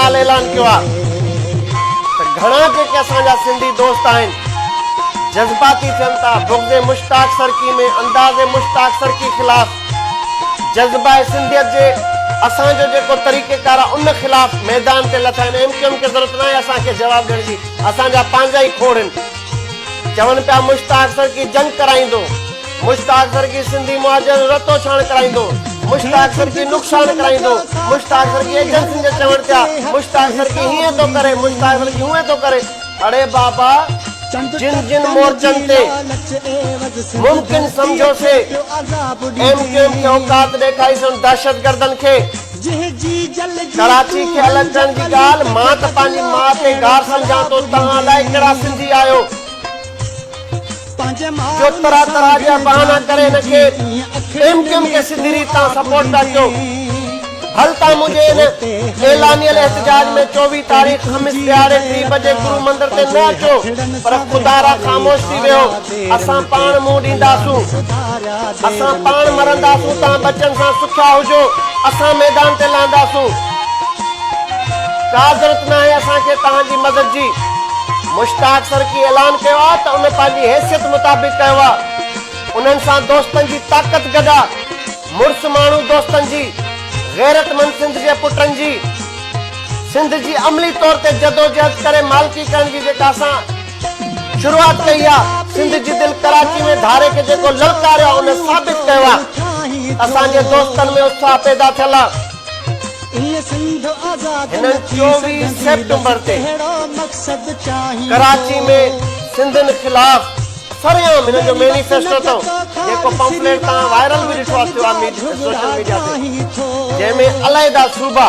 هڙتال اعلان ڪيو آهي ته گهڻا جيڪي اسان جا سنڌي دوست آهن جذباتي ٿين ٿا بغض مشتاق سرڪي ۾ انداز مشتاق سرڪي خلاف جذبه سنڌيت جي اسان جو جيڪو طريقيڪار آهي ان خلاف ميدان تي لٿا آهن ايم ڪيو ايم کي ضرورت ناهي اسان کي جواب ڏيڻ جي اسان جا پنهنجا ئي کوڙ آهن چون پيا مشتاق سرڪي جنگ ڪرائيندو، مشتاق سرڪي سنڌي مهاجرن جو رتو ڇاڻ ڪرائيندو، مشتاق سرڪي نقصان ڪرائيندو، مشتاق سرڪي ايجنسين جي چوڻ تي آ، مشتاق سرڪي هيئن ٿو ڪري، مشتاق سرڪي هونئن ٿو ڪري. اڙي بابا جن جن مورچن تي ممڪن سمجهو سي ايم ڪيو ايم کي اوقات ڏيکاري سن دهشتگردن کي. ڪراچي کي الڳ ڪرڻ جي ڳالهه مان ته پنهنجي ماء تي گار سمجهان ٿو توهان الائي ڪهڙا سنڌي آهيو جو طرح طرح جا بهانا ڪري هن کي ايم ڪيو ايم کي سڌي ريت توهان سپورٽ پيا ڪيو ڀل توهان منهنجي ان اعلانيل احتجاج ۾ 24 تاريخ خميس ڏهاڙي ٽي بجي گرو مندر تي نه اچو پر خدارا خاموش ٿي ويهو اسان پاڻ منهن ڏينداسون. اسان پاڻ مرنداسون توهان ٻچن سان سکيا هجو اسان ميدان تي لهنداسون ڪا ضرورت ناهي اسان کي توهان جي مدد جي مشتاق سرڪي اعلان ڪيو آ ته ان پنهنجي حيثيت مطابق ڪيو آ انهن سان دوستن جي طاقت گڏ آ مڙس ماڻهو دوستن جي غيرتمند سنڌ جي پٽن جي سنڌ جي عملي طور تي جدوجهد ڪري مالڪي ڪرڻ جي جيڪا اسان شروعات ڪئي آ، سنڌ جي دل ڪراچي ۾ ڌاري کي جيڪو للڪاريو آ ان ثابت ڪيو آ ته اسان جي دوستن ۾ اتساهه پيدا ٿيل آ. هنن 24 سيپٽمبر تي ڪراچي ۾ سنڌين خلاف سرعام هنن جو مينيفيسٽو اٿو جيڪو پمفليٽ تان وائرل به ڏٺو آ ٿيو آ سوشل ميڊيا تي جنهن ۾ علحده صوبا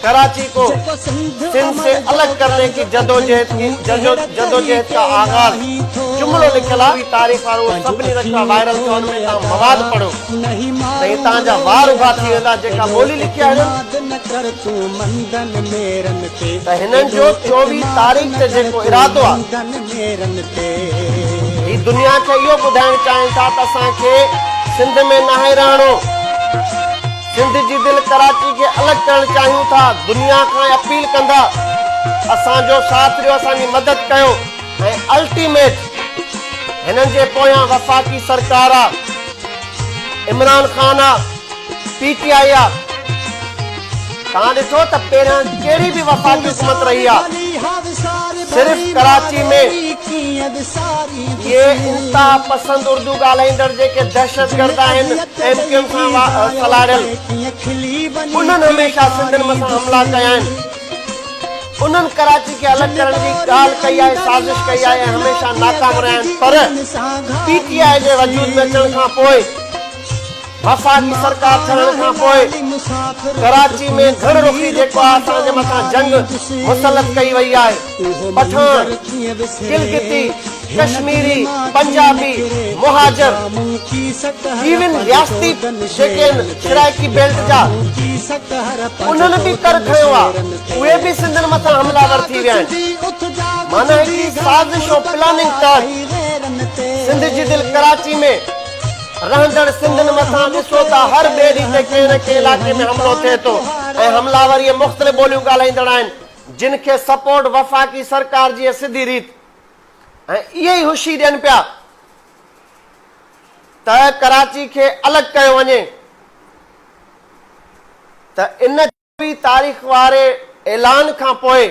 ڪراچي ڪو سنڌ سي الڳ ڪرني ڪي جدوجهد ڪي جدوجهد ڪا آغاز جملو لکيل آ تاريخ وارو اهو سڀني رکيو آ وائرل ٿيو ان ۾ توهان مواد پڙهو ته هي توهان جا وار اڀا ٿي ويندا جيڪا ٻولي لکي آ هنن ته هنن جو 24 تاريخ تي جيڪو ارادو آ هي دنيا کي اهو ٻڌائڻ چاهين ٿا ته اسان کي سنڌ ۾ ناهي رهڻو. سنڌ جي دل ڪراچي کي الڳ ڪرڻ چاهيون ٿا، دنيا کان اپيل ڪندا اسان جو ساٿ ڏيو اسان جي مدد ڪيو ۽ الٽيميٽ هنن جي پويان وفاقي سرڪار آ، عمران خان آ، پي ٽي آئي آ. توهان ڏٺو ته پهريان ڪهڙي به وفاقي حڪومت رهي آ صرف ڪراچي ۾ اهي انتها پسند اردو ڳالهائيندڙ جيڪي دهشتگرد آهن ايم ڪيو ايم سان سلهاڙيل انهن هميشه سنڌين مٿان حملا ڪيا آهن انهن ڪراچي کي الڳ ڪرڻ جي ڳالهه ڪئي آهي سازش ڪئي آهي ۽ هميشه ناڪام رهيا آهن پر پي ٽي آء جي وجود ۾ اچڻ کان پوء وفاقي سرڪار ٺهڻ کان پوء ڪراچي ۾ گهڻ رخي جيڪو آهي اسان جي مٿان جنگ مسلط ڪئي وئي آهي. پٺاڻ، گلگتي، ڪشميري، پنجابي، مهاجر، ايون رياستي جيڪي آهن سرائيڪي بيلٽ جا انهن به ڪر کنيو آهي اهي به سنڌين مٿان حمله ور ٿي ويا آهن. معنيٰ هڪڙي سازش ۽ پلاننگ تحت سنڌ جي دل ڪراچي ۾ رهندڙ سنڌين مٿان ڏسو ته هر ٻئي ڏينهن تي ڪنهن نه ڪنهن علائقي ۾ حملو ٿئي ٿو ۽ حمله ور اهي مختلف ٻوليون ڳالهائيندڙ آهن جن کي سپورٽ وفاقي سرڪار جي سڌي ريت ۽ اهي ئي هوشي ڏين پيا ته ڪراچي کي الڳ ڪيو وڃي ته ان 24 تاريخ واري اعلان کان پوء.